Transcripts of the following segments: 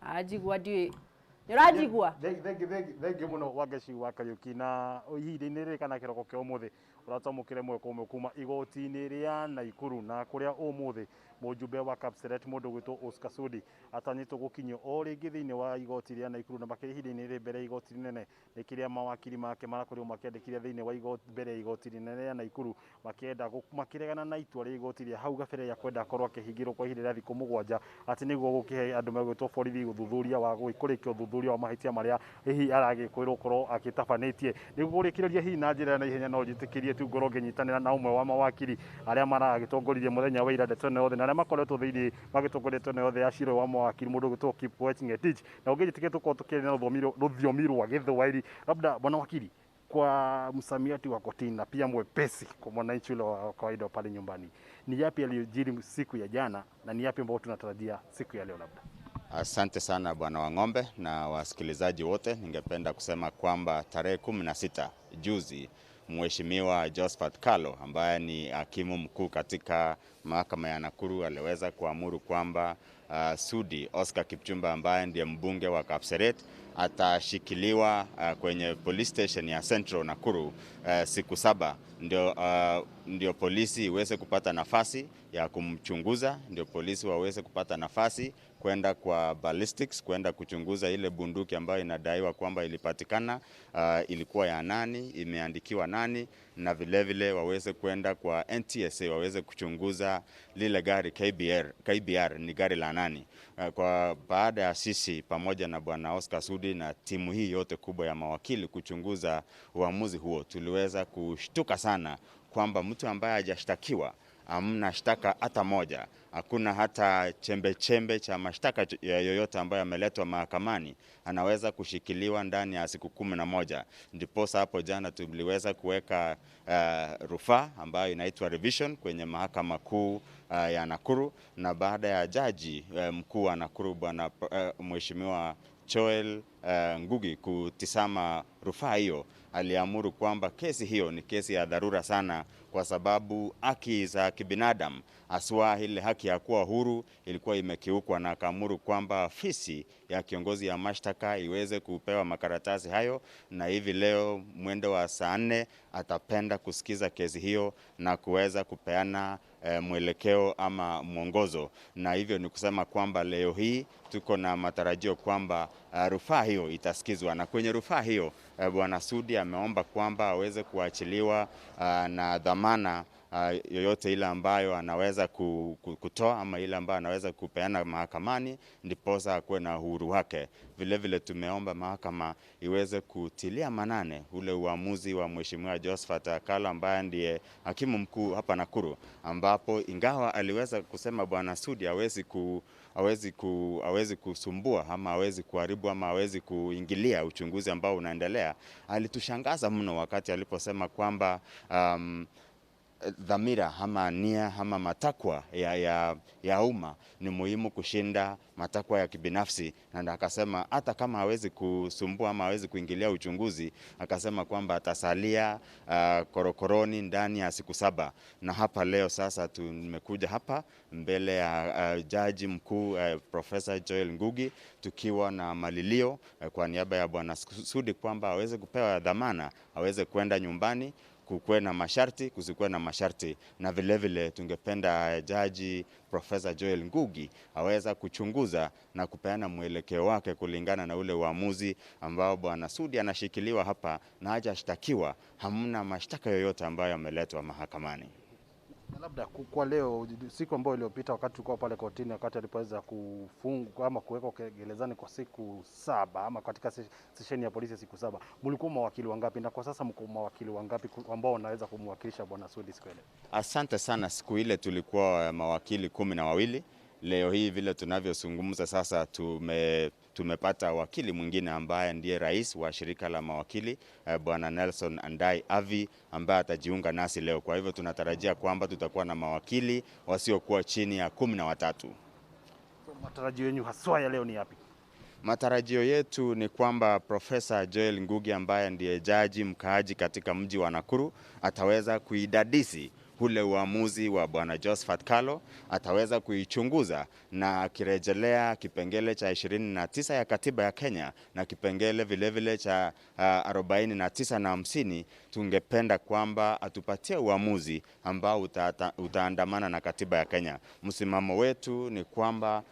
Anjigua ndiũĩ nĩ ũranjigua. Thengiũ mũno Wangeci wa Kariũki. Na ihinda-inĩ rĩrĩ kana kĩroko kĩa ũmũthĩ ũratwamũkĩra ĩmwe kwa ĩmwe kuma igoti-inĩ rĩa Naikuru, na kũrĩa ũmũthĩ mũjumbe wa Kapseret mũndũ gwĩtwo Oscar Sudi atanyĩtwo gũkinyio o rĩngĩ thĩinĩ wa igoti rĩa Naikuru, na makĩria ihinda-inĩ rĩrĩ mbere ya igoti rĩnene nĩ kĩrĩa mawakiri make marakorirwo makĩandĩkithia thĩinĩ wa igoti mbere ya igoti rĩnene rĩa Naikuru, makĩenda makĩregana na itua rĩa igoti rĩa hau gabere rĩa kwenda akorwo akĩhingĩrwo kwa ihinda rĩa thikũ 7 atĩ nĩguo gũkĩhe andũ megwĩtwo borithi ũthuthuria wa kũrĩkia ũthuthuria wa mahĩtia marĩa hihi aragĩkwĩrwo gũkorwo agĩtabanĩtie. Nĩguo kũrĩkĩrĩria hihi na njĩra ya naihenya no njĩtĩkĩrie tu ngorwo ngĩnyitanĩra na ũmwe wa mawakiri arĩa maragĩtongoririe mũthenya wa ira ndeto ĩno yothe, na arĩa makoretwo thĩinĩ magĩtongoria ndeto ĩno yothe ya cira wa mawakiri mũndũ ũgwĩtwo Kipkoech Ngetich. Na ũngĩnjĩtĩkĩria tũkorwo tũkĩaria na rũthiomi rwa Gĩthwaĩri, labda bwana wakili, kwa msamiati wa kotini na pia mwepesi kwa mwananchi ule wa kawaida pale nyumbani, ni yapi yaliyojiri siku ya jana na ni yapi ambayo tunatarajia siku ya leo labda? Asante sana Bwana Wang'ombe na wasikilizaji wote. Ningependa kusema kwamba tarehe 16 juzi Mheshimiwa Josephat Kalo ambaye ni hakimu mkuu katika mahakama ya Nakuru aliweza kuamuru kwamba Sudi Oscar Kipchumba ambaye ndiye mbunge wa Kapseret atashikiliwa kwenye police station ya Central Nakuru siku 7 ndio polisi iweze kupata nafasi ya kumchunguza, ndio polisi waweze kupata nafasi kwenda kwa ballistics, kwenda kuchunguza ile bunduki ambayo inadaiwa kwamba ilipatikana, ilikuwa ya nani, imeandikiwa nani, na vile vile waweze kwenda kwa NTSA waweze kuchunguza lile gari KBR ni gari la nani. Kwa baada ya sisi pamoja na Bwana Oscar Sudi na timu hii yote kubwa ya mawakili kuchunguza uamuzi huo, tuliweza kushtuka sana kwamba mtu ambaye hajashtakiwa, hamna shtaka hata moja, hakuna hata chembe chembe cha mashtaka yoyote ambayo yameletwa mahakamani, anaweza kushikiliwa ndani ya siku 11. Ndiposa hapo jana tuliweza kuweka rufaa ambayo inaitwa revision kwenye mahakama kuu ya Nakuru, na baada ya jaji mkuu wa Nakuru Bwana Mheshimiwa Joel Ngugi kutizama rufaa hiyo, aliamuru kwamba kesi hiyo ni kesi ya dharura sana, kwa sababu haki za kibinadamu haswa ile haki ya kuwa huru ilikuwa imekiukwa, na akaamuru kwamba afisi ya kiongozi ya mashtaka iweze kupewa makaratasi hayo, na hivi leo mwendo wa saa 4 atapenda kusikiza kesi hiyo na kuweza kupeana mwelekeo ama mwongozo. Na hivyo ni kusema kwamba leo hii tuko na matarajio kwamba rufaa hiyo itasikizwa, na kwenye rufaa hiyo Bwana Sudi ameomba kwamba aweze kuachiliwa na dhamana yoyote ile ambayo anaweza kutoa ama ile ambayo anaweza kupeana mahakamani, ndiposa akuwe na uhuru wake. Vile vile tumeomba mahakama iweze kutilia manane ule uamuzi wa Mheshimiwa Josephat Kalo ambaye ndiye hakimu mkuu hapa Nakuru, ambapo ingawa aliweza kusema Bwana Sudi hawezi kusumbua ama hawezi kuharibu ama hawezi kuingilia uchunguzi ambao unaendelea, alitushangaza mno wakati aliposema kwamba dhamira ama nia ama matakwa ya umma ni muhimu kushinda matakwa ya kibinafsi, na akasema hata kama hawezi kusumbua ama hawezi kuingilia uchunguzi, akasema kwamba atasalia korokoroni ndani ya siku 7. Na hapa leo sasa tumekuja hapa mbele ya jaji mkuu Professor Joel Ngugi tukiwa na malilio kwa niaba ya Bwana Sudi kwamba aweze kupewa dhamana, aweze kwenda nyumbani, kukuwe na masharti, kusikuwe na masharti. Na vile vile tungependa jaji Professor Joel Ngugi aweza kuchunguza na kupeana mwelekeo wake kulingana na ule uamuzi ambao Bwana Sudi anashikiliwa hapa na hajashtakiwa, hamna mashtaka yoyote ambayo yameletwa mahakamani. Na labda kwa leo, siku ambayo iliyopita wakati tulikuwa pale kotini, wakati alipoweza kufungwa ama kuwekwa gerezani kwa siku 7 ama katika sesheni ya polisi siku 7, mlikuwa mawakili wangapi na kwa sasa mko mawakili wangapi ambao wanaweza kumwakilisha Bwana Sudi siku ile? Asante sana. Siku ile tulikuwa mawakili 12. Leo hii vile tunavyozungumza sasa tumepata wakili mwingine ambaye ndiye rais wa shirika la mawakili Bwana Nelson Andai Avi ambaye atajiunga nasi leo. Kwa hivyo tunatarajia kwamba tutakuwa na mawakili wasiokuwa chini ya 13. So, matarajio yenu haswa ya leo ni yapi? Matarajio yetu ni kwamba Profesa Joel Ngugi ambaye ndiye jaji mkaaji katika mji wa Nakuru ataweza kuidadisi ule uamuzi wa Bwana Josephat Kalo, ataweza kuichunguza na akirejelea kipengele cha 29 ya katiba ya Kenya na kipengele vilevile cha 49 na 50, tungependa kwamba atupatie uamuzi ambao utaandamana na katiba ya Kenya. Msimamo wetu ni kwamba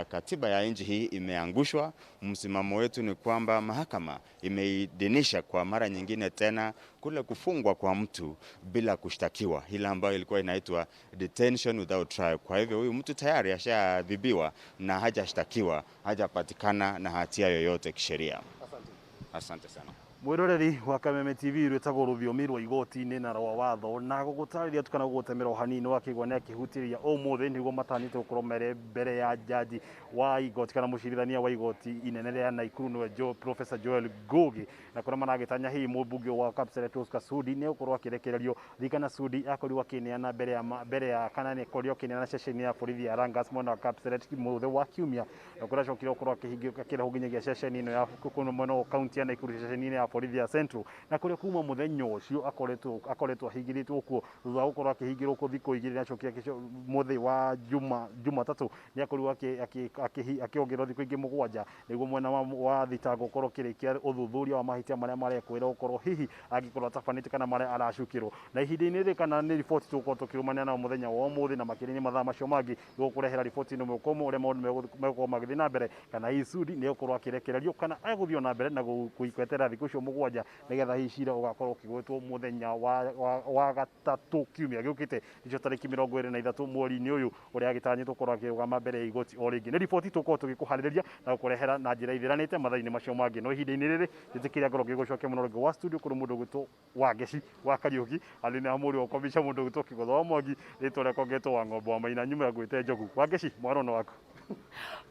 katiba ya nchi hii imeangushwa. Msimamo wetu ni kwamba mahakama imeidhinisha kwa mara nyingine tena kule kufungwa kwa mtu bila kushtakiwa, ile ambayo ilikuwa inaitwa detention without trial. Kwa hivyo huyu mtu tayari ashaadhibiwa na hajashtakiwa, hajapatikana na hatia yoyote kisheria. Asante sana. Mwiroreri wa Kameme TV, rwĩtagwo rũthiomi rwa igoti-inĩ na rwa watho, na gũgũtarĩria tu kana gũgũtemera o hanini wakĩigua nĩ akĩhutĩria ũmũthĩ nĩguo matanĩte gũkorwo mere mbere ya jaji wa igoti kana mũcirithania wa igoti inene rĩa Naikuru, nĩwe Professor Joel Ngugi, na kũrĩa maragĩtanya hihi mũmbunge wa Kapseret Oscar Sudi nĩ egũkorwo akĩrekererio. Ririkana Sudi akorirwo akĩneana mbere ya kana nĩ akorirwo akĩneana ceceni ya borithi ya Langas mwena wa Kapseret mũthĩ wa kiumia, na kũrĩa acokire gũkorwo akĩrehwo nginyagia ceceni ĩno ya kũu mwena wa kaunti ya Naikuru, ceceni-inĩ ya borithi ya Central, na kũrĩa kuma mũthenya ũcio akoretwo ahingĩrĩtwo kuo thutha wa gũkorwo akĩhingĩrwo kuo thikũ 2, na acokire mũthĩ wa Jumatatũ nĩ akorirwo akĩongererwo thikũ ingĩ 7 nĩguo mwena wa thitango ũkorwo ũkĩrĩkia ũthuthuria wa mahĩtia marĩa marekwĩra gũkorwo hihi angĩkorwo atabanĩte kana marĩa aracukĩrwo. Na ihinda-inĩ rĩrĩ kana nĩ riboti tũgũkorwo tũkĩrũmania nao mũthenya wa ũmũthĩ na makĩria mathaa macio mangĩ gũkũrehera riboti ĩno ĩmwe ũrĩa maũndũ megũkorwo magĩthiĩ na mbere, kana hihi Sudi nĩ egũkorwo akĩrekererio kana egũthiĩ na mbere na gweterera thikũ icio 7 nĩgetha hihi cira ũgakorwo ũkĩgwetwo mũthenya wa gatatũ kiumia gĩũkĩte, nĩcio tarĩki 23 mweri-inĩ ũyũ, ũrĩa agĩtanyĩtwo gũkorwo akĩrũgama mbere ya igoti o rĩngĩ. Nĩ riboti tũgũkorwo tũgĩkũharĩrĩria na gũkũrehera na njĩra ithĩranĩte mathaa-inĩ macio mangĩ, no ihinda-inĩ rĩrĩ njĩtĩkĩria ngorwo ngĩgũcokia mũno rĩngĩ wa studio kũrĩ mũndũ ũgwĩtwo Wangeci wa Kariũki, arĩ na mũriũ wakwa mbica mũndũ ũgwĩtwo Kĩgotho wa Mwangi, rĩtwa rĩakwa ngetwo wa Ng'ombe wa Maina, nyuma ya ngwĩte Njogu. Wangeci, mwarono waku.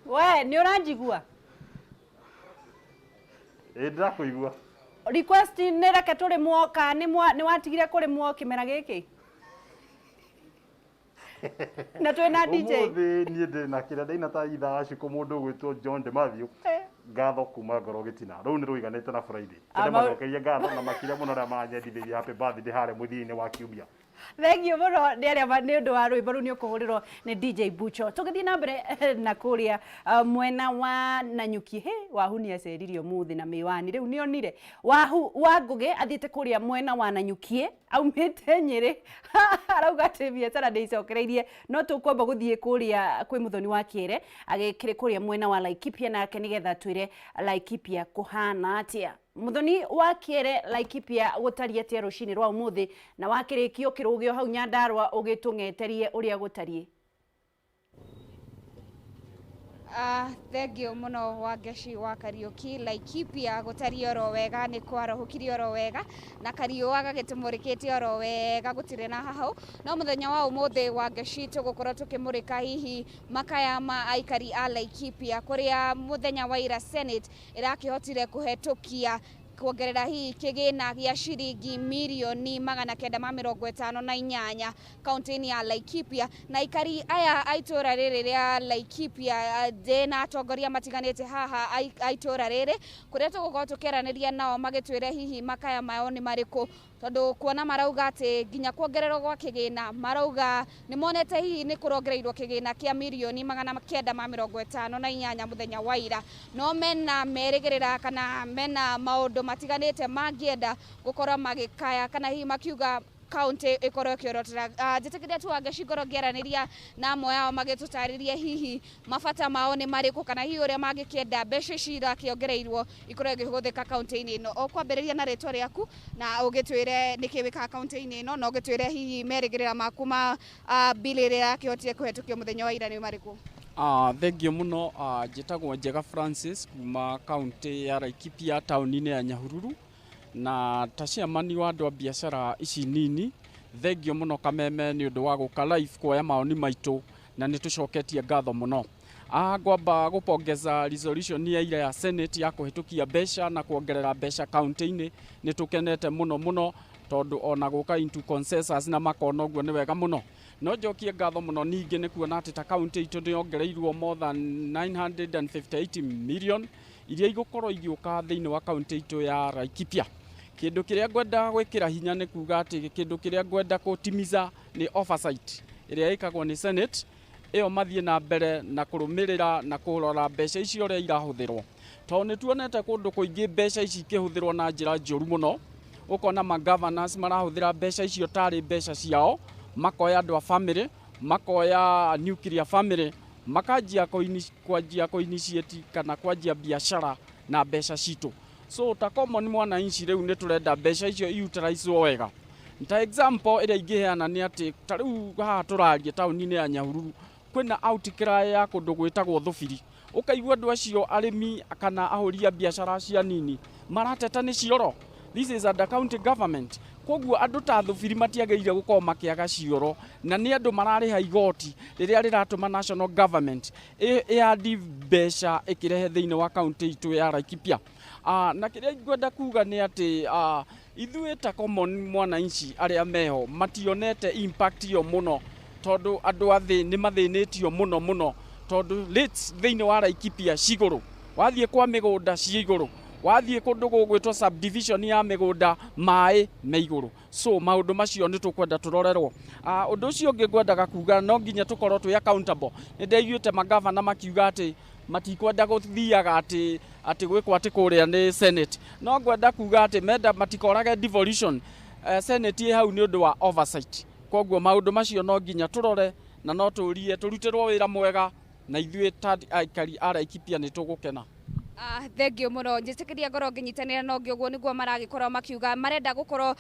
We nĩ ũranjigua? Ĩ, ndĩrakũigua. Request nĩ reke tũrĩmwo ka nĩ watigire kũrĩmwo kĩmera gĩkĩ na twĩna DJ. Ũmũthĩ niĩ ndĩ na kĩrĩa ndaina ta ithaa cukũ mũndũ ũgwĩtwo John de Matthew, ngatho kuma ngoro gĩtina rũu nĩ rũiganĩte na Friday. Tene macokerie ngatho na makĩria mũno arĩa manyendithĩirie happy birthday harĩa mũthia-inĩ wa kiumia. Thengiũ mũno nĩ arĩa nĩ ũndũ wa rwĩmbo rũu nĩ ũkũhũrĩrwo nĩ DJ Bucho. Tũgĩthiĩ na mbere na kũrĩa mwena wa Nanyuki, he Wahu nĩ aceririe ũmũthĩ na mĩwani rĩu nĩ onire Wahu wa Ngũgĩ athiĩte kũrĩa mwena wa Nanyuki aumĩte Nyĩrĩ, arauga atĩ biacara nĩ icokereirie, no tũkwamba gũthiĩ kũrĩa kwĩ Mũthoni wa Kĩere agĩkĩrĩ kũrĩa mwena wa Laikipia nake nĩgetha twĩre Laikipia kũhana atĩa. Mũthoni wa Kĩere, Laikipia gũtariĩ atĩa rũcinĩ rwa ũmũthĩ, na wakĩrĩkio kĩrũgĩo hau Nyandarũa ũgĩtũng'eterie ũrĩa gũtariĩ? Thengio mũno Wangeci wa Kariũki. Laikipia gũtariĩ oro wega, nĩ kwarahũkire oro wega na kariũa gagĩtũmũrĩkĩte oro wega, gũtirĩ na hahũ. No mũthenya wa ũmũthĩ, Wangeci, tũgũkorwo tũkĩmũrĩka hihi makaya ma aikari a Laikipia, kũrĩa mũthenya wa ira Senate ĩrakĩhotire kũhetũkia kuongerera hihi kĩgĩna gĩa ciringi mirioni 958 kaunti-inĩ ya Laikipia. Na aikari aya a itũra rĩrĩ rĩa Laikipia, ndĩ na atongoria matiganĩte haha a itũra rĩrĩ, kũrĩa tũgũkorwo tũkĩaranĩria nao magĩtwĩre hihi makaya mao nĩ marĩkũ, tondũ kuona marauga atĩ nginya kuongererwo gwa kĩgĩna, marauga nĩ monete hihi nĩ kũrongereirwo kĩgĩna kĩa mirioni 958 mũthenya wa ira, no mena merĩgĩrĩra kana mena maũndũ matiganĩte mangĩenda gũkorwo magĩkaya kana hihi makiuga kaunti ĩkorwo ĩkĩorotera. Njĩtĩkĩria tu Wangeci ngorwo ngĩaranĩria na amwe ao magĩtũtarĩria hihi mabata mao nĩ marĩkũ, kana hihi ũrĩa mangĩkĩenda mbeca ici irakĩongereirwo ikorwo igĩhũthĩka kaunti-inĩ ĩno. O kwambĩrĩria na rĩtwa rĩaku na ũgĩtwĩre nĩkĩ wĩkaga kaunti-inĩ ĩno, na ũgĩtwĩre hihi merĩgĩrĩra maku ma bill ĩrĩa ĩrakĩhotire kũhetũkio mũthenya wa ira nĩ marĩkũ. Thengio mũno. Njĩtagwo Njega Francis kuma kaunti ya Laikipia, taũni-inĩ ya Nyahururu, na ta chairman wa andũ a biacara ici nini. Thengio mũno Kameme nĩ ũndũ wa gũka live kuoya maoni maitũ, na nĩ tũcoketie ngatho mũno. Ngwamba gũpongeza resolution ya ira ya Senate ya kũhĩtũkia mbeca na kuongerera mbeca kaunti-inĩ. Nĩ tũkenete mũno mũno, tondũ ona gũka into consensus na makona ũguo nĩ wega mũno. No njokie ngatho mũno ningĩ nĩ kuona atĩ ta kaunti itũ nĩ yongereirwo more than 958 million iria igũkorwo igĩũka thĩinĩ wa kaunti itũ ya Laikipia. Kĩndũ kĩrĩa ngwenda gwĩkĩra hinya nĩ kuga atĩ kĩndũ kĩrĩa ngwenda kũtimiza Nĩ oversight ĩrĩa ĩkagwo nĩ Senate ĩyo, mathiĩ na mbere na kũrũmĩrĩra na kũrora mbeca icio ũrĩa irahũthĩrwo, tondũ nĩ tuonete kũndũ kũingĩ mbeca ici ikĩhũthĩrwo na njĩra njũru mũno. Ũkona ma governors marahũthĩra mbeca icio tarĩ mbeca ciao, makoya andũ a family, makoya nuclear family, makanjia kwanjia kũ-initiate kana kwanjia biacara na mbeca citũ. So ta common mwananchi rĩu nĩ tũrenda mbeca icio i-utilizwo wega. Ta example ĩrĩa ingĩheana nĩ atĩ ta rĩu haha tũraria taũni-inĩ ya Nyahururu kwĩna outcry ya kũndũ gwĩtagwo Thubiri. Ũkaigua andũ acio arĩmi kana ahũri a biacara cia nini marateta nĩ cioro. This is under county government. Koguo andũ ta Thubiri matiagĩrĩire gũkorwo makĩaga cioro, na nĩ andũ mararĩha igoti rĩrĩa rĩratũma national government ĩandi mbeca ĩkĩrehe thĩinĩ wa kaunti itũ ya Laikipia. Na kĩrĩa ngwenda kuga nĩ atĩ ithuĩ ta common mwananchi arĩa meho mationete impact ĩyo mũno, tondũ andũ a thĩ nĩ mathĩnĩtio mũno mũno, tondũ rates thĩinĩ wa Laikipia cigũrũ, wathiĩ kwa mĩgũnda ciĩ igũrũ, wathiĩ kũndũ gũgwĩtwo subdivision ya mĩgũnda maĩ me igũrũ. So maũndũ macio nĩ tũkwenda tũrorerwo. Ũndũ ũcio ũngĩ ngwendaga kuga, no nginya tũkorwo twĩ accountable. Nĩ ndaiguĩte magavana makiuga atĩ matikwenda gũthiaga atĩ gwĩkwo atĩ kũrĩa nĩ Senate. No ngwenda kuga atĩ menda matikorage devolution. Senate ĩ hau nĩ ũndũ wa oversight. Koguo maũndũ macio no nginya tũrore na no tũrie tũrutĩrwo wĩra mwega, na ithuĩ ta aikari a Laikipia nĩ tũgũkena. Thengio mũno. Njĩtĩkĩria ngorwo ngĩnyitanĩra na ũngĩ. Ũguo nĩguo maragĩkorwo makiuga marenda gũkorwo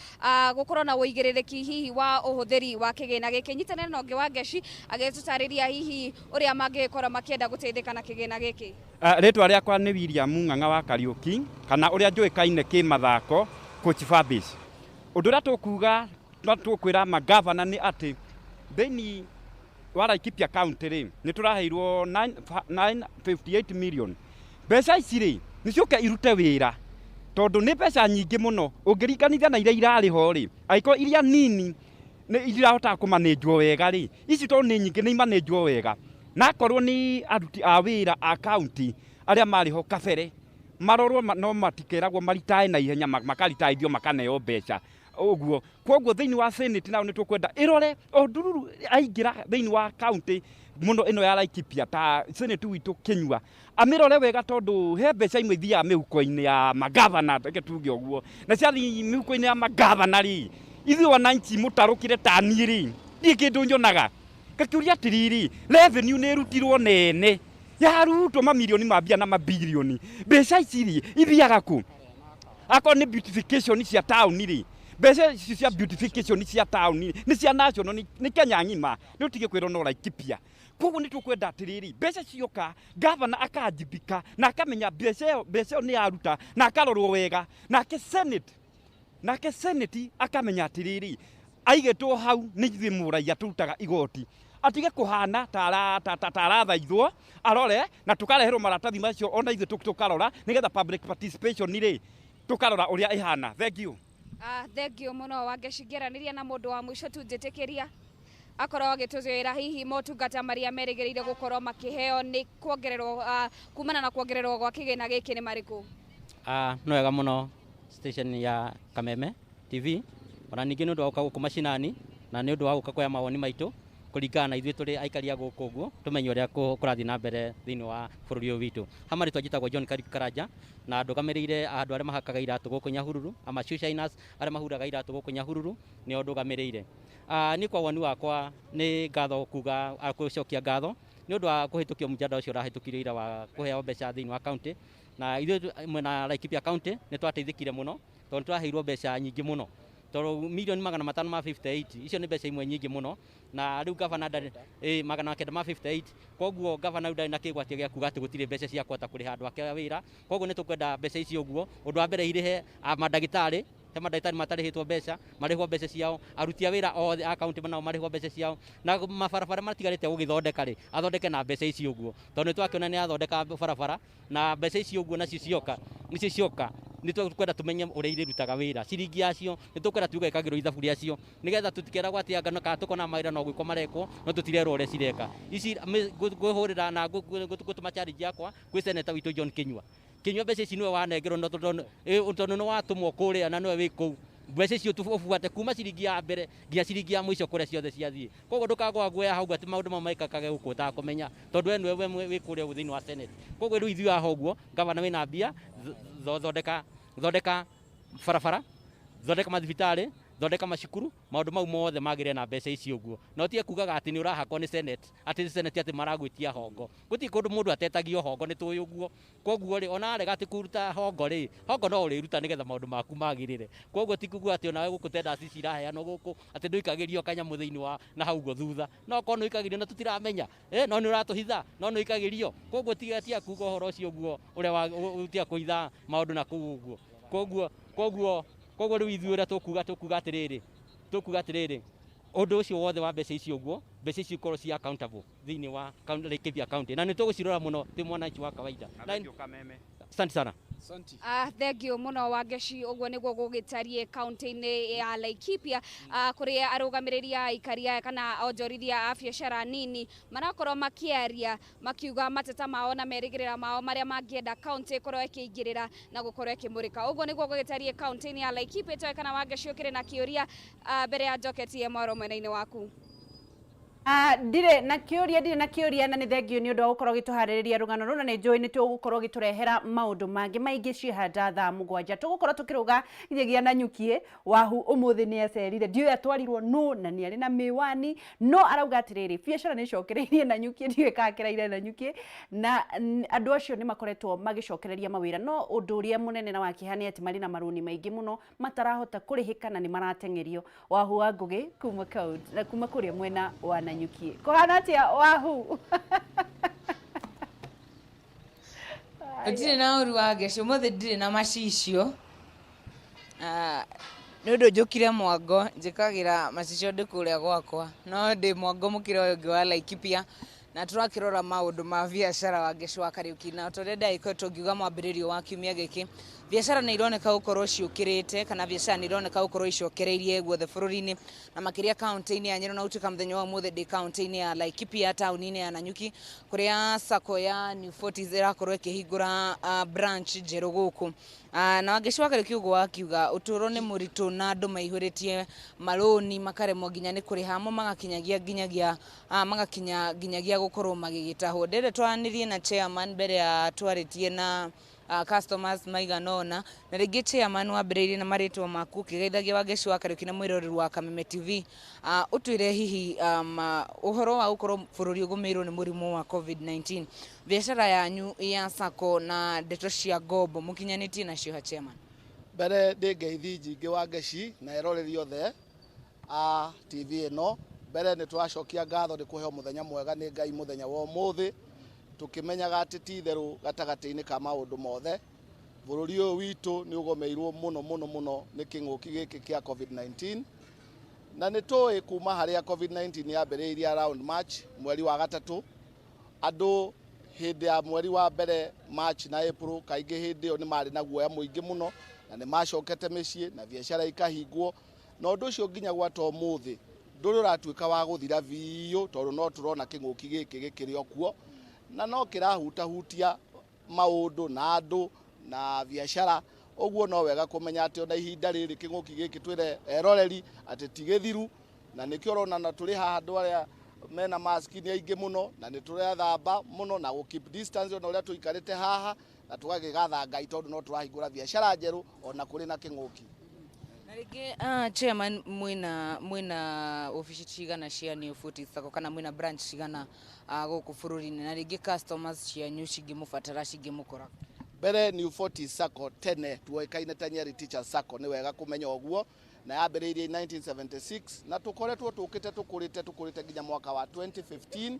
gũkorwo na ũigĩrĩrĩki hihi wa ũhũthĩri wa kĩgĩna gĩkĩ. Nyitanĩra na ũngĩ wa Ngeci agĩtũtarĩria hihi ũrĩa mangĩgĩkorwo makĩenda gũteithĩka na kĩgĩna gĩkĩ. Rĩtwa rĩakwa nĩ William Ng'ang'a wa Kariũki, kana ũrĩa njũĩkaine kĩmathako, Coach Fabish. Ũndũ ũrĩa tũkuga na tũkwĩra magavana nĩ atĩ thĩinĩ wa Laikipia County rĩ, nĩ tũraheirwo 958 million. Mbeca ici rĩ, nĩ ciũke irute wĩra, tondũ nĩ mbeca nyingĩ mũno ũngĩringanithia na iria irarĩ ho rĩ. Angĩkorwo iria nini nĩ irahotaga kũmanĩnjwo wega rĩ, ici tondũ nĩ nyingĩ nĩ imanĩnjwo wega. Na akorwo nĩ aruti a wĩra a county arĩa marĩ ho kabere marorwo no matikeragwo maritae na ihenya, makaritaithio makaneo mbeca ũguo. Koguo thĩinĩ wa Senate nao nĩ tũkwenda ĩrore o ndururu aingĩra thĩinĩ wa county mũno ĩno ya Laikipia, ta Senate witũ Kĩnyua amĩrore wega, tondũ he mbeca imwe ithiaga mĩhuko-inĩ ya magavana, reke tuge ũguo. Na ciathiĩ mĩhuko-inĩ ya magavana rĩ, ithuĩ wananchi mũtarũkĩre ta niĩ rĩ, ndiĩ kĩndũ nyonaga. Ngakĩũria atĩrĩrĩ, revenue nĩ ĩrutirwo nene, yarutwo mamirioni ma mbia na mabirioni, mbeca ici rĩ ithiaga kũ? Akorwo nĩ beautification cia taũni rĩ, mbeca ici cia beautification cia taũni nĩ cia national, nĩ Kenya ng'ima, nĩ ũtige kwĩrwo no Laikipia. Koguo nĩ tũkwenda atĩrĩrĩ, mbeca cioka gavana akajibika na akamenya mbeca ĩyo nĩ yaruta na akarorwo wega. Nake Senate akamenya atĩrĩrĩ, aigĩtwo hau nĩ ithuĩ mũraiya tũrutaga igoti, atige kũhana ta arathaithwo, arore na tũkareherwo maratathi macio ona ithuĩ tũkarora, nĩgetha public participation rĩ, tũkarora ũrĩa ĩhana. Thank you. Thengio mũno, Wangeci. Ngĩaranĩria na mũndũ wa mũico tu, njĩtĩkĩria akorwo agĩtũĩra hihi motungata marĩa merĩgĩrĩire gũkorwo makĩheo nĩ kuongererwo kumana na kuongererwo gwa kĩgĩna gĩkĩ nĩ marĩkũ. Nĩ wega mũno station ya Kameme TV, ona ningĩ nĩ ũndũ wa gũka gũkũ macinani na nĩ ũndũ wa gũka kuoya mawoni maitũ kũringana na ithuĩ tũrĩ aikari a gũkũ, ũguo tũmenye ũrĩa kũrathiĩ na mbere thĩinĩ wa bũrũri ũyũ witũ. Ha marĩtwa njĩtagwo John Kariuki Karanja na ndũgamĩrĩire andũ arĩa mahakaga iratũ gũkũ Nyahururu, ama shoe shiners, arĩa mahuraga iratũ gũkũ Nyahururu nĩo ndũgamĩrĩire. Niĩ kwa woni wakwa nĩ ngatho kuga gũcokia ngatho nĩ ũndũ wa kũhĩtũkio mũjadala ũcio ũrahĩtũkirio ira wa kũheo mbeca thĩinĩ wa county. Na ithuĩ mwena Laikipia County nĩ twateithĩkire mũno, tondũ nĩ twaheirwo mbeca nyingĩ mũno, tondũ milioni 558 icio nĩ mbeca imwe nyingĩ mũno. Na rĩu gavana ndarĩ 958. Koguo gavana rĩu ndarĩ na kĩgwatio gĩa kuga atĩ gũtirĩ mbeca cia kũhota kũrĩha andũ ake a wĩra. Koguo nĩ tũkwenda mbeca icio ũguo, ũndũ wa mbere irĩhe mandagĩtarĩ, he mandagĩtarĩ matarĩhĩtwo mbeca, marĩhwo mbeca ciao, aruti a wĩra othe a kaunti nao marĩhwo mbeca ciao, na mabarabara matigarĩte gũgĩthondeka rĩ, athondeke na mbeca icio ũguo, tondũ nĩ twakĩona nĩ athondeka barabara na mbeca icio ũguo. Nacio cioka, nicio cioka nĩ tũkwenda tũmenye ũrĩa irĩrutaga wĩra ciringi yacio. Nĩ tũkwenda tuge ĩkagĩrwo ithabu rĩacio, nĩgetha tũtikeragwo atĩ anga kana tũkona mawĩra no gwĩkwo marekwo no tũtirerwo ũrĩa cireka ici. Ngũhũrĩra na ngũtũma challenge yakwa gwĩ seneta witũ John Kinyua. Kinyua, mbeca ici nĩwe wanengerwo, no tondũ nĩ watũmwo kũrĩa na nĩwe wĩ kũu. Mbeca icio ũbuate kuma ciringi ya mbere nginya ciringi ya mũico kũrĩa ciothe ciathiĩ. Koguo ndũkagwa guoya hau atĩ maũndũ mau maikakage gũkũ ũtakũmenya, tondũ we nĩwe wĩ kũrĩa thĩinĩ wa Senate. Koguo rĩu ithuĩ haha ũguo, gavana wĩna mbia, thondeka barabara, thondeka mathibitarĩ, thondeka macukuru, maũndũ mau mothe magĩrĩre na mbeca icio ũguo. Na ũtige kugaga atĩ nĩ ũrahakwo nĩ Senate, atĩ Senate atĩ maragwĩtia hongo. Gũtirĩ kũndũ mũndũ atetagio hongo, nĩ tũĩ ũguo. Koguo rĩ, ona arega atĩ kũruta hongo rĩ, hongo no ũrĩruta nĩgetha maũndũ maku magĩrĩre. Koguo ti kuga atĩ onawe gũkũ tenders ici iraheanwo gũkũ atĩ ndũikagĩrio kanyamũ thĩinĩ wa na hau ũguo thutha. No korwo nĩ ũikagĩrio na tũtiramenya, no nĩ ũratũhitha, no nĩ ũikagĩrio. Koguo tiga kuga ũhoro ũcio ũguo ũrĩa tiga kũhitha maũndũ na kũu ũguo. Koguo rĩu ithuĩ ũrĩa tũkuga atĩrĩrĩ, ũndũ ũcio wothe wa mbeca icio ũguo, mbeca icio ikorwo ci accountable thĩinĩ wa Laikipia County, na nĩ tũgũcirora mũno twĩ mwananchi wa kawaida. Asante sana. Thank you muno Wangeci. Ũguo nĩguo gũgĩtariĩ kaunti-inĩ ya Laikipia, kũrĩa arũgamĩrĩri a aikaria kana onjorithia a biacara nini marakorwo makĩaria makiuga mateta mao na merĩgĩrĩra mao marĩa mangĩenda kaunti ĩkorwo ĩkĩingĩrĩra na gũkorwo ĩkĩmũrĩka. Ũguo nĩguo gũgĩtariĩ kaunti-inĩ ya Laikipia. Toĩ kana Wangeci ũkĩrĩ na kĩũria mbere ya njoketie mwaro mwena-inĩ waku. Ndirĩ na kĩũria na nĩ thengio nĩ ũndũ wa gũkorwo gĩtũharĩrĩria rũgano rũu, na nĩ njũĩ nĩ tũgũkorwo gĩtũrehera maũndũ mangĩ maingĩ ciĩhanda thaa 7. Tũgũkorwo tũkĩrũga nginyagia Nanyuki. Wahu ũmũthĩ nĩ acerire, ndiũĩ atwarirwo nũ na nĩ arĩ na mĩwani, no arauga atĩrĩrĩ, biacara nĩ icokereirie Nanyuki, ndiũĩ kana kĩraire Nanyuki, na andũ acio nĩ makoretwo magĩcokereria mawĩra, no ũndũ ũrĩa mũnene na wa kĩeha nĩ atĩ marĩ na marũni maingĩ mũno matarahota kũrĩhĩka na nĩ marateng'erio. Wahu wa Ngũgĩ kuma kũrĩa mwena wa Nanyuki. Kũhana atĩa Wahu? Ndirĩ na ũru Wangeci, ũmũthĩ ndirĩ na macicio. Nĩ ũndũ njũkire mwango, njĩkagĩra macicio ndĩ kũrĩa gwakwa, no ndĩ mwango mũkĩra ũyũ ũngĩ wa Laikipia, na tũrakĩrora maũndũ ma biacara Wangeci wa Kariuki. Na ta ũrĩa ndagĩkoretwo ngiuga mwambĩrĩrio wa kiumia gĩkĩ, biacara nĩ ironeka gũkorwo ciũkĩrĩte, kana biacara nĩ ironeka gũkorwo icokereirie guothe bũrũri-inĩ, na makĩria kaunti-inĩ ya Nyeri. Na gũtuĩka mũthenya wa ũmũthĩ ndĩ kaunti-inĩ ya Laikipia, taũni-inĩ ya Nanyuki, kũrĩa sacco ya New Forties ĩrakorwo ĩkĩhingũra branch njerũ gũkũ. Na Wangeci wa Kariuki ũguo wakiuga ũtũũro nĩ mũritũ na andũ maihũrĩtie marũni makaremwo nginya nĩ kũrĩha, amwe magakinya nginyagia gũkorwo magĩgĩtahwo. Ndĩrenda twaranĩrie na chairman mbere ya twarĩtie na customers maigana ũna, na rĩngĩ chairman wambĩrĩirie na marĩtwa maku ũkĩgeithagia Wangeci wa Kariuki na mwĩroreri wa Kameme TV, ũtwĩre hihi ũhoro wa gũkorwo bũrũri ũgũmĩirwo nĩ mũrimũ wa COVID-19, biacara yanyu ya sacco na ndeto cia ngombo mũkinyanĩtie nacio ha chairman? Mbere ndĩ ngeithi nyingĩ Wangeci na eroreri othe a TV ĩno. Mbere nĩ tũracokia ngatho nĩ kũheo mũthenya mwega nĩ Ngai mũthenya wa ũmũthĩ, tũkĩmenyaga atĩ ti itherũ gatagatĩ-inĩ ka maũndũ mothe bũrũri ũyũ witũ nĩ ũgomeirwo mũno mũno mũno nĩ kĩng'ũki gĩkĩ kĩa COVID-19, na nĩ tũĩ kuma harĩa COVID-19 yambĩrĩirie around March, mweri wa gatatũ, andũ hĩndĩ ya mweri wa mbere March na April kaingĩ hĩndĩ ĩyo nĩ marĩ na guoya mũingĩ mũno, na nĩ macokete mĩciĩ na biacara ikahingwo, na ũndũ ũcio nginya gwata ũmũthĩ ndũrĩ ũratuĩka wa gũthira biũ, tondũ no tũrona kĩng'ũki gĩkĩ gĩkĩrĩ o kuo, na no kĩrahutahutia maũndũ na andũ na biacara. Ũguo no wega kũmenya atĩ ona ihinda rĩrĩ kĩng'ũki gĩkĩ twĩre eroreri atĩ ti gĩthiru, na nĩkĩo ũrona na tũrĩ haha andũ arĩa mena mask nĩ aingĩ mũno, na nĩ tũrethamba mũno na gũ keep distance ona ũrĩa tũikarĩte haha, na tũgagĩgatha Ngai tondũ no tũrahingũra biacara njerũ ona kũrĩ na kĩng'ũki. Na rĩngĩ chairman, mwĩna obici cigana cia New Forties Sacco, kana mwĩna branch cigana gũkũ bũrũri-inĩ, na rĩngĩ customers cianyu cingĩmũbatara cingĩmũkora? Mbere New Forties Sacco tene tuoĩkaine ta Nyeri Teachers Sacco, nĩ wega kũmenya ũguo, na yambĩrĩirie 1976, na tũkoretwo tũkĩte tũkũrĩte nginya mwaka wa 2015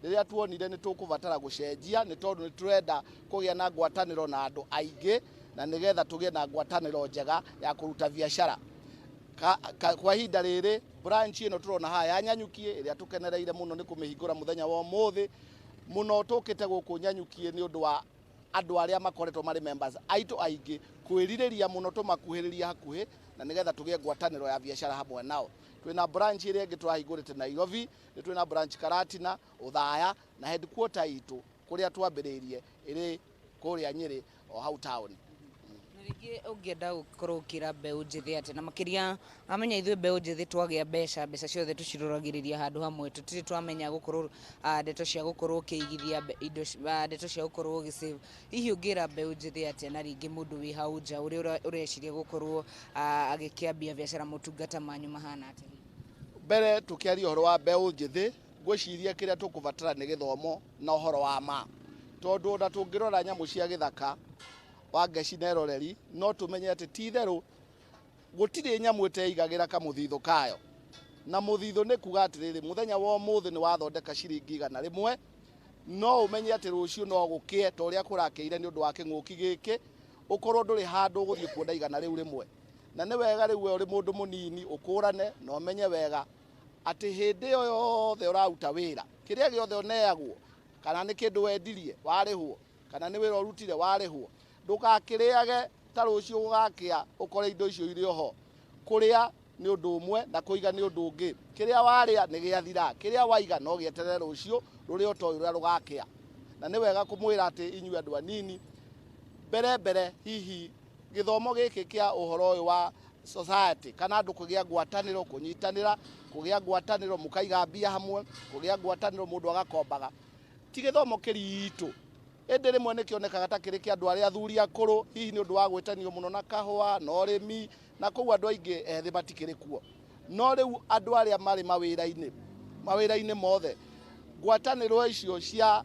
rĩrĩa tuonire nĩ tũkũbatara gũcenjia, nĩ tondũ nĩ tũrenda kũgĩa na ngwatanĩro na andũ aingĩ, na nĩgetha tũgĩe na ngwatanĩro njega ya kũruta biacara. Kwa ihinda rĩrĩ branch ĩno tũrona haha ya Nanyuki ĩrĩa tũkenereire mũno nĩ kũmĩhingũra mũthenya wa ũmũthĩ mũno, tũkĩte gũkũ Nanyuki nĩ ũndũ wa andũ arĩa makoretwo marĩ members aitũ aingĩ kwĩrirĩria mũno tũmakuhĩrĩria hakuhĩ, na nĩgetha tũgĩe ngwatanĩro ya biacara hamwe nao. Twĩna branch ĩrĩa ĩngĩ tũrahingũrĩte Nairobi, nĩ twĩna branch Karatina, Othaya, na headquarter itũ kũrĩa twambĩrĩirie ĩrĩ kũrĩa Nyĩrĩ o hau town. Rĩngĩ ũngĩenda gũkorwo ũkĩra mbeũ njĩthĩ atĩa, na makĩria amenya ithuĩ mbeũ njĩthĩ twagĩa mbeca, mbeca ciothe tũciroragĩrĩria handũ hamwe, tũtirĩ twamenya gũkorwo ndeto cia gũkorwo ũkĩigithia indo, ndeto cia gũkorwo ũgĩ-save. Hihi ũngĩra mbeũ njĩthĩ atĩa, na rĩngĩ mũndũ wĩ hau nja ũrĩa ũreciria gũkorwo agĩkĩambia biacara, motungata manyu mahana atĩa? Mbere tũkĩaria ũhoro wa mbeũ njĩthĩ, ngwĩciria kĩrĩa tũkũbatara nĩ gĩthomo na ũhoro wa ma, tondũ ona tũngĩrora nyamũ cia gĩthaka, Wangeci na eroreri, no tũmenye atĩ ti itherũ gũtirĩ nyamũ ĩteigagĩra kamũthithũ kayo. Na mũthithũ nĩ kuga atĩrĩrĩ, mũthenya wa ũmũthĩ nĩ wathondeka ciringi 100, no ũmenye atĩ rũciũ no gũkĩe ta ũrĩa kũrakĩire nĩ ũndũ wa kĩng'ũki gĩkĩ, ũkorwo ndũrĩ handũ ũgũthiĩ kuona 100. Na nĩ wega rĩu we ũrĩ mũndũ mũnini ũkũrane na ũmenye wega atĩ hĩndĩ ĩyo yothe ũraruta wĩra, kĩrĩa gĩothe ũneagwo, kana nĩ kĩndũ wendirie warĩhwo, kana nĩ wĩra ũrutire warĩhwo, ndũgakĩrĩage ta rũciũ gũgakĩa ũkore indo icio irĩ oho. Kũrĩa nĩ ũndũ ũmwe na kũiga nĩ ũndũ ũngĩ. Kĩrĩa warĩa nĩ gĩathira, kĩrĩa waiga no gĩeterere rũciũ rũrĩa ũtoĩ ũrĩa rũgakĩa. Na nĩ wega kũmwĩra atĩ inyuĩ andũ anini, mbere mbere hihi gĩthomo gĩkĩ kĩa ũhoro ũyũ wa society, kana andũ kũgĩa ngwatanĩro, kũnyitanĩra, kũgĩa ngwatanĩro, mũkaiga mbia hamwe, kũgĩa ngwatanĩro, mũndũ agakombaga, ti gĩthomo kĩritũ, ĩndĩ rĩmwe nĩ kĩonekaga ta kĩrĩ kĩa andũ arĩa athuri akũrũ, hihi nĩ ũndũ wa gwĩtanio mũno na kahũa na ũrĩmi, na koguo andũ aingĩ ethĩ matikĩrĩ kuo. No rĩu andũ arĩa marĩ mawĩra-inĩ mothe, ngwatanĩro icio cia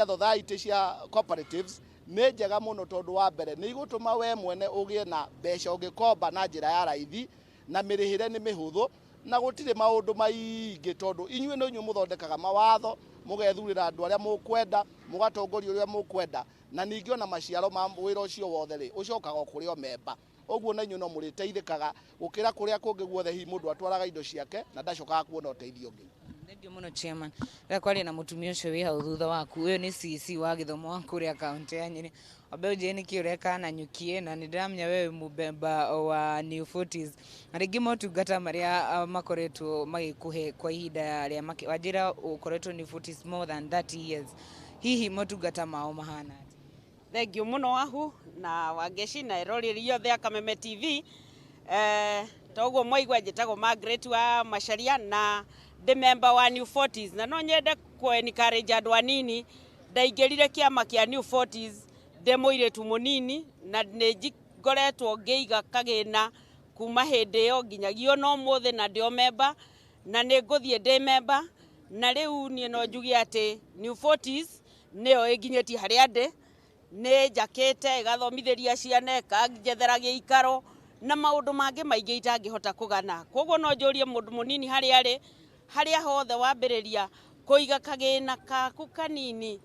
society, cia cooperatives, nĩ njega mũno, tondũ wa mbere nĩ igũtũma we mwene ũgĩe na mbeca ũngĩkomba na njĩra ya raithi, na mĩrĩhĩre nĩ mĩhũthũ, na gũtirĩ maũndũ maingĩ, tondũ inyuĩ nĩ inyuĩ mũthondekaga mawatho, mũgethurĩra andũ arĩa mũkwenda, mũgatongoria ũrĩa mũkwenda, na ningĩ ona maciaro ma wĩra ũcio wothe rĩ, ũcokaga o kũrĩ o memba. Ũguo na inyuĩ no mũrĩteithĩkaga gũkĩra kũrĩa kũngĩ guothe hihi mũndũ atwaraga indo ciake na ndacokaga kuona ũteithio ũngĩ. Thengiũ mũno, chairman. Rĩa kwaria na mũtumia ũcio wĩ hau thutha waku, ũyũ nĩ CC wa gĩthomo wa kũrĩa kaũntĩ ya Nyĩrĩ. Wambe ũnjĩre nĩkĩ ũreka na nyukie, na nĩ ndĩramenya we wĩ mũmemba wa New Forties, na rĩngĩ motungata marĩa makoretwo magĩkũhe kwa ihinda rĩa wanjĩra ũkoretwo New Forties more than 30 years, hihi motungata mao mahana atĩa? Thengiũ mũno Wahu na Wangeci na eroreri othe a Kameme TV. Toguo mwaigua, njĩtagwo Margaret wa Macharia na ndĩ member wa New Forties, na no nyende kũ encourage andũ anini. Ndaingĩrire kĩama kĩa New Forties ndĩ mũirĩtu mũnini, na nĩ ngoretwo ngĩiga kagĩna kuma hĩndĩ ĩyo nginyagia ona ũmũthĩ, na ndĩ o member na nĩ ngũthiĩ ndĩ member. Na rĩu niĩ no njuge atĩ New Forties nĩyo ĩnginyĩtie harĩa ndĩ. Nĩ njakĩte, ĩgathomithĩria ciana, ĩkanjethera gĩikaro na maũndũ mangĩ maingĩ itangĩhota kũgana. Koguo no njũrie mũndũ mũnini harĩa arĩ, harĩa hothe wambĩrĩria kũiga kagĩna kaku kanini,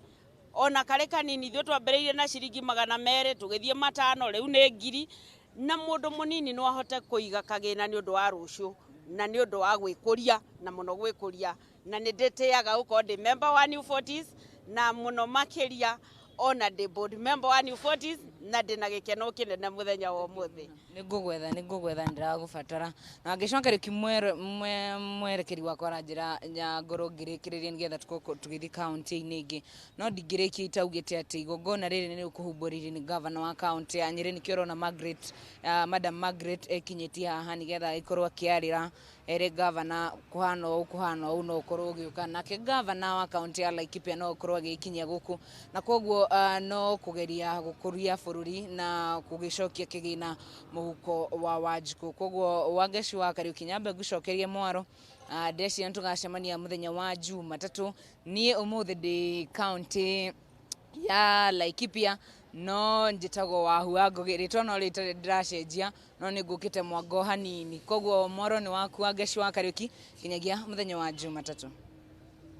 ona karĩ kanini. Ithuĩ twambĩrĩirie na ciringi 200, tũgĩthiĩ 500, rĩu nĩ 1,000. Na mũndũ mũnini no ahote kũiga kagĩna nĩ ũndũ wa rũciũ na nĩ ũndũ wa gwĩkũria, na mũno gwĩkũria. Na nĩ ndĩtĩaga gũkorwo ndĩ member wa New Forties, na mũno makĩria ona ndĩ board member wa New Forties, na ndĩna gĩkeno kĩnene mũthenya wa ũmũthĩ. Nĩ ngũgwetha, ndĩragũbatara na ngĩcoka rĩki mwerekeri wakwa aranjĩra ngorwo ngĩrĩkĩrĩria nĩgetha tũkorwo tũgĩthiĩ kaũntĩ-inĩ ĩngĩ, no ndingĩrĩkia itaugĩte atĩ igongona rĩrĩ nĩ rĩkũhumbũrĩrio nĩ gavana wa kaũntĩ ya Nyĩrĩ. Nĩkĩo ũrona Margaret, Madam Margaret ekinyĩtie haha nĩgetha ĩkorwo akĩarĩra ere gavana kũhana ũũ, kũhana ũũ, no ũkorwo ũgĩũka. Nake gavana wa kaũntĩ ya Laikipia no ũkorwo agĩkinyia gũkũ, na koguo no kũgeria gũkũria bũrũri na gũgĩcokia kĩgĩna mũhuko wa Wanjikũ. Koguo Wangeci wa Kariũki, nyambe ngũcokerie mwaro. Ndeciria nĩ tũgacemania mũthenya wa Jumatatũ. Niĩ ũmũthĩ ndĩ kaũntĩ ya Laikipia, no njĩtagwo Wahu wa Ngũgĩ, rĩtwa no rĩtarĩ ndĩracenjia, no nĩ ngũkĩte mwango hanini. Koguo mwaro nĩ waku, Wangeci wa Kariũki, nginyagia mũthenya wa Jumatatũ.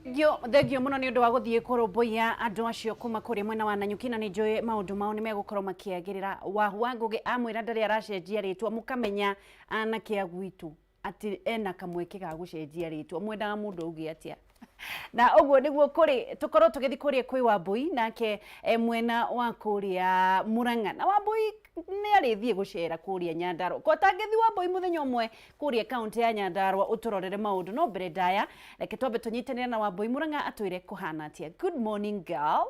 Thengio, thengio mũno nĩ ũndũ wa gũthiĩ kũrũmbũiya andũ acio kuma kũrĩa mwena wa Nanyuki, na nĩ njũĩ maũndũ mao nĩ megũkorwo makĩagĩrĩra. Wahu wa Ngũgĩ amwĩra ndarĩ aracenjia rĩtwa, mũkamenya anake a gwitũ atĩ ena kamweke ga gũcenjia rĩtwa. Mwendaga mũndũ auge atĩa? Na ũguo nĩguo kũrĩ. Tũkorwo tũgĩthiĩ kũrĩa kwĩ Wambui, nake mwena wa kũrĩa Mũrang'a, na Wambui nĩ arĩthiĩ gũcera kũrĩa Nyandarua. Ko tangĩthiĩ Wambui mũthenya ũmwe kũrĩa kaũntĩ ya Nyandarua ũtũrorere maũndũ? No mbere ndaya, reke twambe tũnyitanĩre na Wambui Mũrang'a atwĩre kũhana atĩa. Good morning, girl.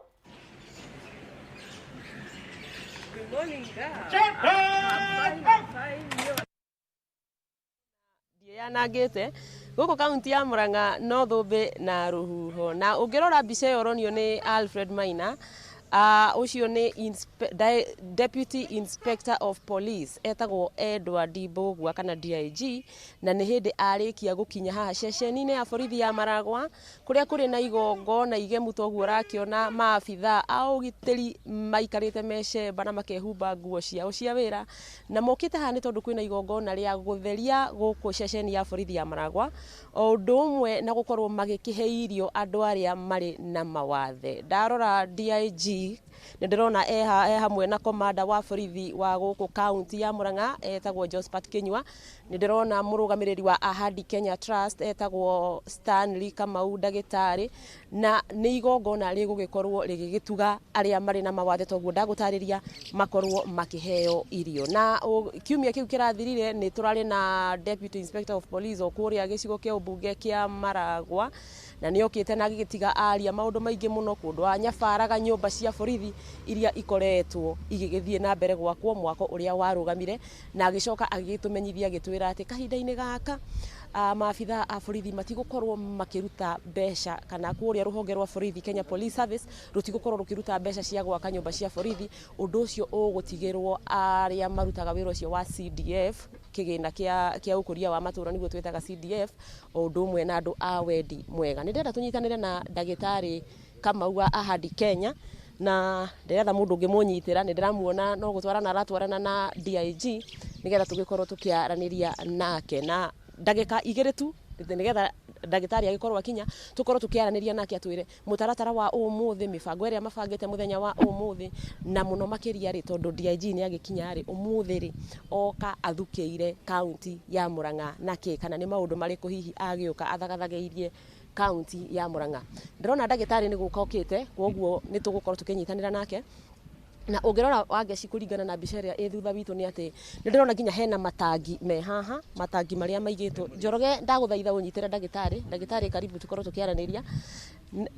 Yanangĩte gũkũ kaunti ya Murang'a no thũmbĩ na rũhuho. Na ũngĩrora mbica ĩyo ũronio nĩ Alfred Maina, ũcio nĩ Deputy Inspector of Police etagwo Edward Mbũgua kana DIG, na nĩ hĩndĩ arĩkia gũkinya haha ceceni-inĩ ya borithi ya Maragwa kũrĩa kũrĩ na igongona igemu toguo ũrakĩona maabithaa a ũgitĩri maikarĩte mecemba na makehumba nguo ciao cia wĩra, na mokĩte haha nĩ tondũ kwĩna igongona rĩa gũtheria gũkũ ceceni ya borithi ya Maragwa, o ũndũ ũmwe na gũkorwo magĩkĩhe irio andũ arĩa marĩ na mawathe. Ndarora DIG nĩ ndĩrona e hamwe na komanda wa borithi wa gũkũ kaunti ya Murang'a etagwo Josephat Kinyua, nĩ ndĩrona mũrũgamĩrĩri wa Ahadi Kenya Trust etagwo Stanley Kamau ndagĩtarĩ, na nĩ igongona rĩgũgĩkorwo rĩgĩgĩtuga arĩa marĩ na mawathe toguo ndagũtarĩria makorwo makĩheo irio. Na kiumia kĩu kĩrathirire nĩ tũrarĩ na Deputy Inspector of Police o kũrĩa gĩcigo kĩa ũmbunge kĩa Maragwa, na nĩ okĩte na agĩgĩtiga aria maũndũ maingĩ mũno kũndũ anyabaraga nyũmba cia borithi iria ikoretwo igĩgĩthiĩ na mbere gwakwo mwako ũrĩa warũgamire, na agĩcoka agĩgĩtũmenyithia agĩtwĩra atĩ kahinda-inĩ gaka maabithaa a borithi matigũkorwo makĩruta mbeca kana kũrĩa rũhonge rwa borithi Kenya Police Service rũtigũkorwo rũkĩruta mbeca cia gwaka nyũmba cia borithi. Ũndũ ũcio ũgũtigĩrwo arĩa marutaga wĩra ũcio wa CDF, kĩgĩna kĩa ũkũria wa matũra nĩguo twĩtaga CDF, o ũndũ ũmwe na andũ a wendi mwega. Nĩ ndĩrenda tũnyitanĩre na ndagĩtarĩ Kamau wa Ahadi Kenya, na ndĩretha mũndũ ũngĩmũnyitĩra, nĩ ndĩramuona no gũtwarana aratwarana na DIG nĩgetha tũgĩkorwo tũkĩaranĩria nake na ndagĩka igĩrĩ tu nĩgetha ndagĩtarĩ agĩkorwo akinya tũkorwo tũkĩaranĩria nake atwĩre mũtaratara wa ũmũthĩ, mĩbango ĩrĩa mabangĩte mũthenya wa ũmũthĩ, na mũno makĩria rĩ tondũ DIG nĩ agĩkinya rĩ ũmũthĩ rĩ oka athukĩire kaunti ya Murang'a nakĩ, kana nĩ maũndũ marĩkũ hihi agĩũka athagathagĩirie kaunti ya Murang'a. Ndĩrona ndagĩtarĩ nĩ gũka okĩte, kwoguo nĩ tũgũkorwo tũkĩnyitanĩra nake. Na ũngĩrora Wangeci kũringana na mbica ĩrĩa ĩ thutha witũ nĩ atĩ nĩ ndĩrona nginya hena matangi me haha, matangi marĩa maigĩtwo. Njoroge, ndagũthaitha ũnyitĩre ndagĩtarĩ, ndagĩtarĩ karibu tũkorwo tũkĩaranĩria.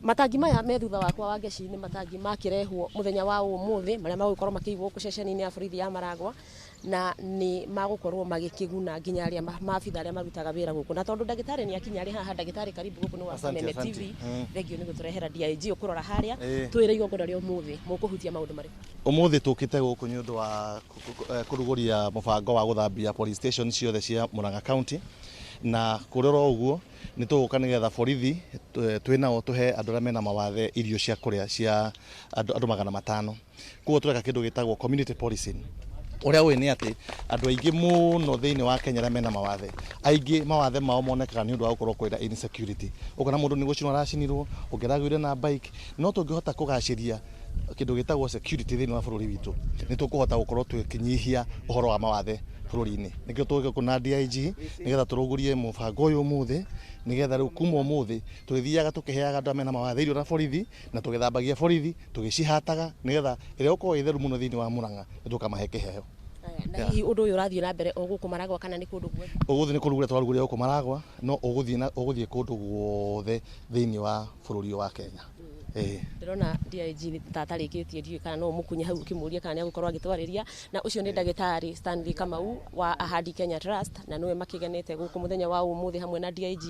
Matangi maya me thutha wakwa Wangeci nĩ matangi makĩrehwo mũthenya wa ũmũthĩ marĩa magũkorwo makĩigwo gũkũ ceceni-inĩ ya borithi ya Maragwa, na nĩ magũkorwo magĩkĩguna nginya arĩa maabitha arĩa marutaga wĩra gũkũ. Na tondũ ndagĩtarĩ nĩ akinya arĩ haha, ndagĩtarĩ karibu gũkũ nĩ wa Kameme TV, thengio nĩ gũtũrehera DIG ũkũrora harĩa twĩre igongona rĩa ũmũthĩ mũkũhutia maũndũ marĩkũ. Ũmũthĩ tũkĩte gũkũ nĩ ũndũ wa kũrugũria mũbango wa gũthambia police station ciothe cia Murang'a County, na kũrora ũguo nĩ tũgũka nĩgetha borithi twĩ nao tũhe andũ arĩa mena mawathe irio cia kũrĩa cia andũ 500. Koguo tũreka kĩndũ gĩtagwo community policing. Ũrĩa ũĩ nĩ atĩ andũ aingĩ mũno thĩinĩ wa Kenya arĩa mena mawathe, aingĩ mawathe mao monekaga nĩ ũndũ wa gũkorwo kwĩna insecurity. Ũkona mũndũ nĩ gũcinwo aracinirwo, ũngĩ aragũire na bike. No tũngĩhota kũgacĩria kĩndũ gĩtagwo security thĩinĩ wa bũrũri witũ, nĩ tũkũhota gũkorwo tũkĩnyihia ũhoro wa mawathe bũrũri-inĩ. Nĩkĩo tũgũka gũkũ na DIG nĩgetha tũrũgũrie mũbango ũyũ ũmũthĩ, nĩgetha rĩu kuma ũmũthĩ tũrĩthiaga tũkĩheaga andũ arĩa mena mawathe irio na borithi, na tũgĩthambagia borithi, tũgĩcihataga, nĩgetha ĩrĩa ĩgũkorwo ĩ theru mũno thĩinĩ wa Murang'a nĩ tũkamahe kĩheo. Na hihi ũndũ ũyũ ũrathiĩ na mbere o gũkũ Maragwa kana nĩ kũndũ guothe? Ũgũthiĩ nĩ kũrugũria tũrarugũria gũkũ Maragwa, no ũgũthiĩ kũndũ guothe thĩinĩ wa bũrũri ũyũ wa Kenya. Ndĩrona DIG ta atarĩkĩtie, ndiũĩ kana no ũmũkunye hau ũkĩmũria kana nĩ agũkorwo agĩtwarĩria. Na ũcio nĩ ndagĩtarĩ Stanley Kamau wa Ahadi Kenya Trust, na nĩwe makĩgenete gũkũ mũthenya wa ũmũthĩ hamwe na DIG.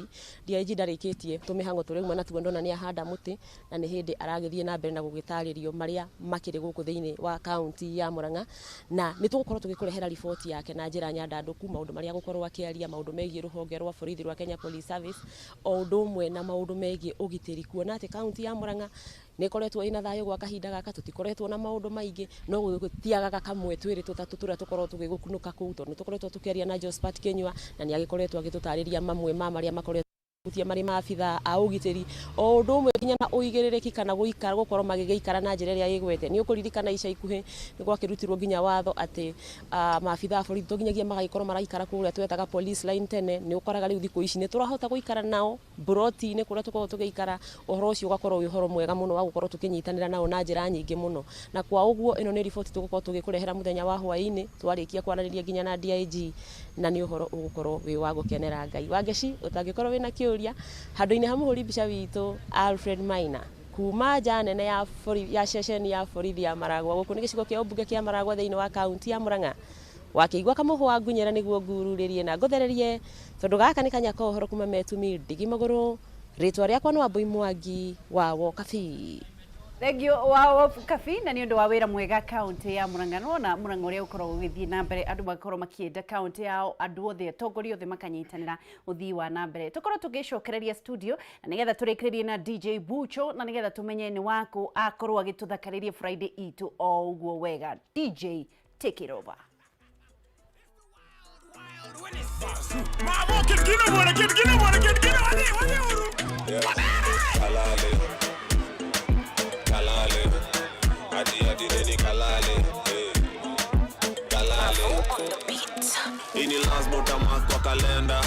DIG ndarĩkĩtie tũmĩhang'o tũrauma natuo, ndona nĩ ahanda mũtĩ na nĩ hĩndĩ aragĩthiĩ na mbere na gũgĩtarĩrio marĩa makĩrĩ gũkũ thĩinĩ wa kaunti ya Murang'a, na nĩ tũgũkorwo tũgĩkũrehera riboti yake na njĩra nyandandũku, maũndũ marĩa agũkorwo akĩaria, maũndũ megiĩ rũhonge rwa borithi rwa Kenya Police Service, o ũndũ ũmwe na maũndũ megiĩ ũgitĩri, kuona atĩ kaunti ya Murang'a nĩ ĩkoretwo ĩna thayũ gwa kahinda gaka, tũtikoretwo na maũndũ maingĩ, no gũtiagaga kamwe twĩrĩ tũtatũ tũrĩa tũkoragwo tũgĩgũkunũka kũu, tondũ nĩ tũkoretwo tũkĩaria na Josephat Kinyua na nĩ agĩkoretwo agĩtũtarĩria mamwe ma marĩa makoretwo hutia marĩ maabithaa a ũgitĩri, o ũndũ ũmwe nginya na ũigĩrĩrĩki kana gũikara gũkorwo magĩgĩikara na njĩra ĩrĩa ĩgwete. Nĩ ũkũririkana ica ikuhĩ nĩ gwakĩrutirwo nginya watho atĩ maabithaa a borithi to nginyagia magagĩkorwo maraikara kũrĩa twetaga police line tene. Nĩ ũkoraga rĩu thikũ ici nĩ tũrahota gũikara nao mburoti-inĩ kũrĩa tũkoragwo tũgĩikara, ũhoro ũcio ũgakorwo wĩ ũhoro mwega mũno wa gũkorwo tũkĩnyitanĩra nao na njĩra nyingĩ mũno. Na kwa ũguo ĩno nĩ riboti tũgũkorwo tũgĩkũrehera mũthenya wa hwaĩ-inĩ twarĩkia kwaranĩria nginya na DIG, na nĩ ũhoro ũgũkorwo wĩ wa gũkenera Ngai. Wangeci, ũtangĩkorwo wĩna kĩũria handũ-inĩ ha mũhũri mbica witũ Alfred Maina, Kuma nja nene ya borithi, ya ceceni ya borithi ya Maragwa, gũkũ nĩ gĩcigo kĩa ũmbunge kĩa Maragwa thĩinĩ wa kaunti ya Murang'a. Wakĩigua kamũhwa ngunyĩra nĩguo ngururĩrie na ngũthererie, tondũ gaka nĩ kanya ka ũhoro kuma metumi ndigi magũrũ. Rĩtwa rĩakwa nĩ Wambui Mwangi wa Wokabi. Thengiũ wa Kabi na nĩ ũndũ wa wĩra mwega kaunti ya Murang'a. Nĩwona Murang'a ũrĩa ũkoragwo ũgĩthiĩ na mbere, andũ magakorwo makĩenda kaunti yao, andũ othe, atongoria othe makanyitanĩra ũthii wa na mbere. Tũkorwo tũgĩcokereria studio na nĩgetha tũrĩkĩrĩrie na DJ Bucho, na nĩgetha tũmenye nĩ waku akorwo agĩtũthakarĩria Friday itũ o ũguo wega. DJ, take it over. Kalale, kalale, adi adi nini kalale, eh. Kalale. Hii ni lazima utamark kwa kalenda.